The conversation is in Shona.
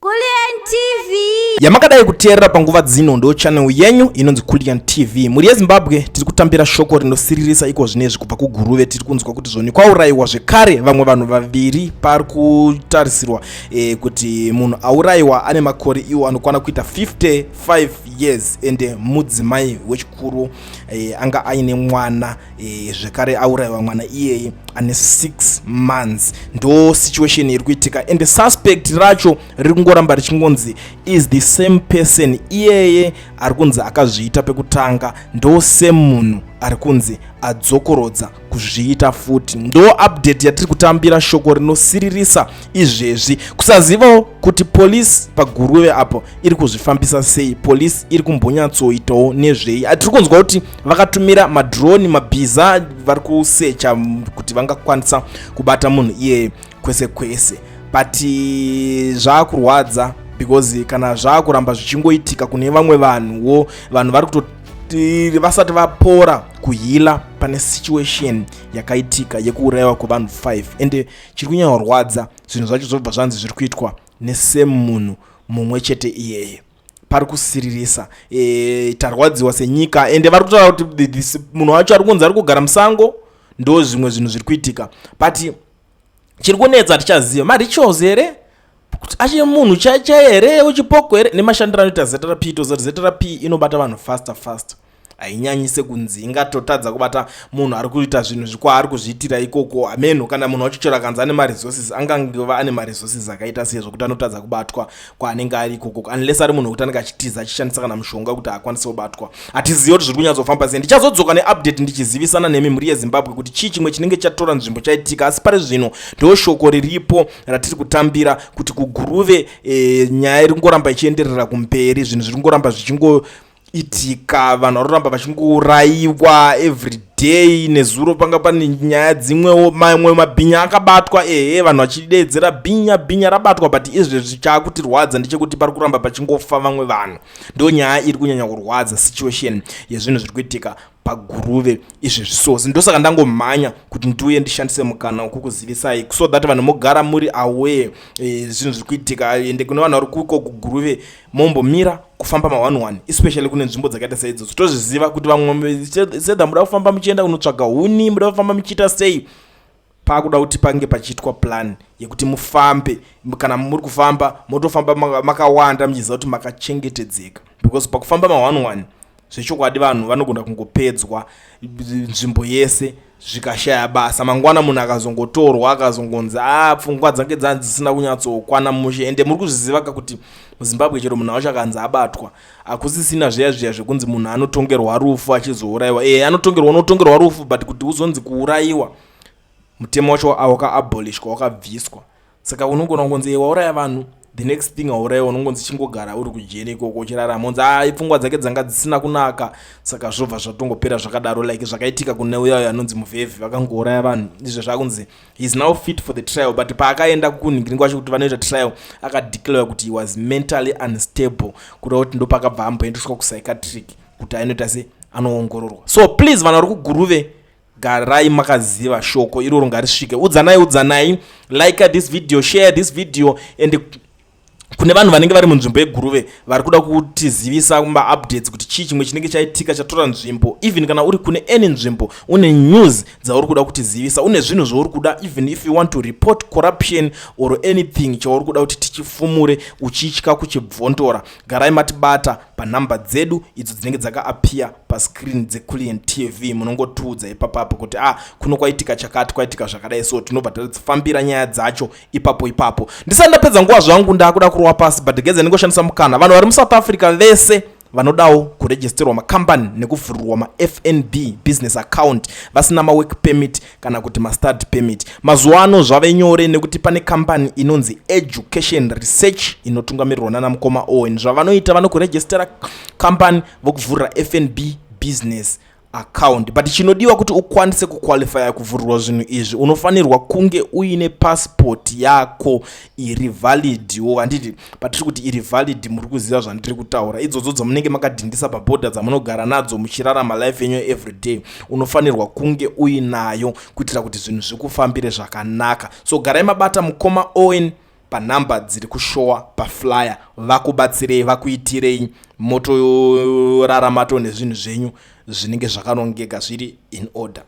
Kulliant TV. Yamakadai kuteerera panguva dzino ndo channel yenyu inonzi Kulliant TV. Mhuri yeZimbabwe, tiri kutambira shoko rinosiririsa iko zvinezvi kubva kuGuruve. Tiri kunzwa kuti zvoni kwaurayiwa zvekare vamwe vanhu vaviri. Pari kutarisirwa kuti munhu aurayiwa ane makore iwo anokwana kuita 55 years, ende mudzimai wechikuru, anga aine mwana, zvekare aurayiwa mwana iyeye ane 6 months. Ndo situation iri kuitika, and suspect racho riri kungoramba richingonzi is the same person iyeye ari kunzi akazviita pekutanga. Ndo same munhu ari kunzi adzokorodza kuzviita futi. Ndo update yatiri kutambira, shoko rinosiririsa izvezvi. Kusazivawo kuti polisi paGuruve apo iri kuzvifambisa sei, polisi iri kumbonyatsoitawo nezvei. Tiri kunzwa kuti vakatumira madrone, mabhiza, vari kusecha kuti vangakwanisa kubata munhu iyeye kwese kwese, but zvaakurwadza because kana zvaakuramba zvichingoitika kune vamwe vanhuwo, vanhu vari kuto vasati vapora kuheala pane situation yakaitika yekuurayiwa kwevanhu 5. Ende chiri kunyanya kurwadza, zvinhu zvacho zvobva zvanzi zviri kuitwa nesame munhu mumwe chete iyeye. Pari kusiririsa, tarwadziwa senyika. Ende vari kutaura kuti munhu wacho ari kunzi ari kugara musango. Ndo zvimwe zvinhu zviri kuitika, but chiri kunetsa tichaziva marituals here, kuti achiri munhu chaichai here, uchipoko here, nemashandiro anoita ZRP. Toziva kuti ZRP inobata vanhu faster faster, hainyanyise kunzi ingatotadza kubata munhu ari kuita zvinhu zvikwaari kuzviitira ikoko. Hameno kana munhu wacho chero akanzi ane maresources, angangova ane maresources akaita sei zvokuti anotadza kubatwa kwaanenge ari ikoko, unless ari munhu wekuti anenge achitiza achishandisa kana mushonga kuti akwanise kubatwa. Hatizivi kuti zviri kunyatsofamba sei. Ndichazodzoka neupdate ndichizivisana nemi, mhuri yeZimbabwe, kuti chii chimwe chinenge chatora nzvimbo chaitika. Asi pari zvino ndo shoko riripo ratiri kutambira kuti kuGuruve, nyaya iri kungoramba ichienderera kumberi, zvinhu zviri kungoramba zvichingoitika, vanhu vari kuramba vachingourayiwa every day. Nezuro panga pane nyaya dzimwewo, mamwe mabhinya akabatwa. Ehe, vanhu vachidedzera bhinya, bhinya rabatwa, but izvezvi chaakutirwadza ndechekuti pari kuramba pachingofa vamwe vanhu. Ndo nyaya iri kunyanya kurwadza, situation yezvinhu zviri kuitika paGuruve izvezvi. So ndosaka ndangomhanya kuti ndiuye ndishandise mukana wekukuzivisai so that vanhu mogara muri aware zvinhu zviri kuitika. Ende kune vanhu vari kuko kuGuruve, mombomira kufamba ma11, especially kune nzvimbo dzakaita seidzodzo. Tozviziva kuti vamwe sedha muda kufamba muchienda kunotsvaga huni, muda kufamba muchiita sei. Paakuda kuti pange pachiitwa plan yekuti mufambe. Kana muri kufamba, motofamba makawanda muchiziva kuti makachengetedzeka, because pakufamba ma11, zvechokwadi vanhu vanogona kungopedzwa nzvimbo yese zvikashaya basa. Mangwana munhu akazongotorwa, akazongonzi a pfungwa dzange dzanzi dzisina kunyatsokwana mushe. Ende muri kuzviziva ka kuti muZimbabwe chero munhu wacho akanzi abatwa, hakusisina zviya zviya zvekunzi munhu anotongerwa rufu achizourayiwa. Anotongerwa, unotongerwa rufu, but kuti uzonzi kuurayiwa, mutemo wacho wakaabolishwa, wakabviswa. Saka unongona kungonzi wauraya vanhu, the next thing waurayiwa, unongonzi chingogara uri kujeri ikoko uchirarama. Unzi a pfungwa dzake dzanga dzisina kunaka, saka zvobva zvatongopera zvakadaro, like zvakaitika kune uyayo anonzi Muvhevhi. Vakangouraya vanhu, izvo zvakunzi he is now fit for the trial, but paakaenda kunhingirini kwacho kuti vanoita trial, akadeclare kuti he was mentally unstable, kureva kuti ndopakabva amboendeswa kupsychiatric kuti ainoita se anoongororwa. So please, vanhu vari kuGuruve, garai makaziva shoko iroro ngarisvike. Udzanai, udzanai, like this video, share this video. And kune vanhu vanenge vari munzvimbo yeGuruve vari kuda kutizivisa maupdates kuti chii chimwe chinenge chaitika chatora nzvimbo, even kana uri kune any nzvimbo, une news dzauri kuda kutizivisa, une zvinhu zvauri kuda, even if you want to report corruption or anything chauri kuda kuti tichifumure uchitya kuchibvondora, garai matibata panhamba dzedu idzo dzinenge dzakaappear pascreen dzeCulian TV. Munongotiudza ipapapo kuti ah, kuno kwaitika chakati, kwaitika zvakadai, so tinobva tadzifambira nyaya dzacho ipapo ipapo. Ndisati ndapedza nguva zvangu, ndakuda kurova pasi, but geze ndingoshandisa mukana. Vanhu vari muSouth Africa vese vanodawo kuregisterwa makambani nekuvhurirwa maFNB business account vasina mawork permit kana kuti mastudy permit, mazuva ano zvave nyore nekuti pane kambani inonzi Education Research inotungamirirwa nana mukoma Owen. Zvavanoita, vanokurejistera kambani, vokuvhurira FNB business account. But chinodiwa kuti ukwanise kuqualifya kuvhurirwa zvinhu izvi, unofanirwa kunge uine passport yako iri validwo. Handiti patiri kuti iri valid, muri kuziva zvandiri kutaura, idzodzo dzamunenge makadhindisa pabhodha, dzamunogara nadzo muchirarama life yenyu everyday. Unofanirwa kunge uinayo kuitira kuti zvinhu zvikufambire zvakanaka. So garai mabata mukoma Owen. Panhamba dziri kushowa paflyer, vakubatsirei, vakuitirei, motorarama to nezvinhu zvenyu zvinenge zvakarongeka, zviri in order.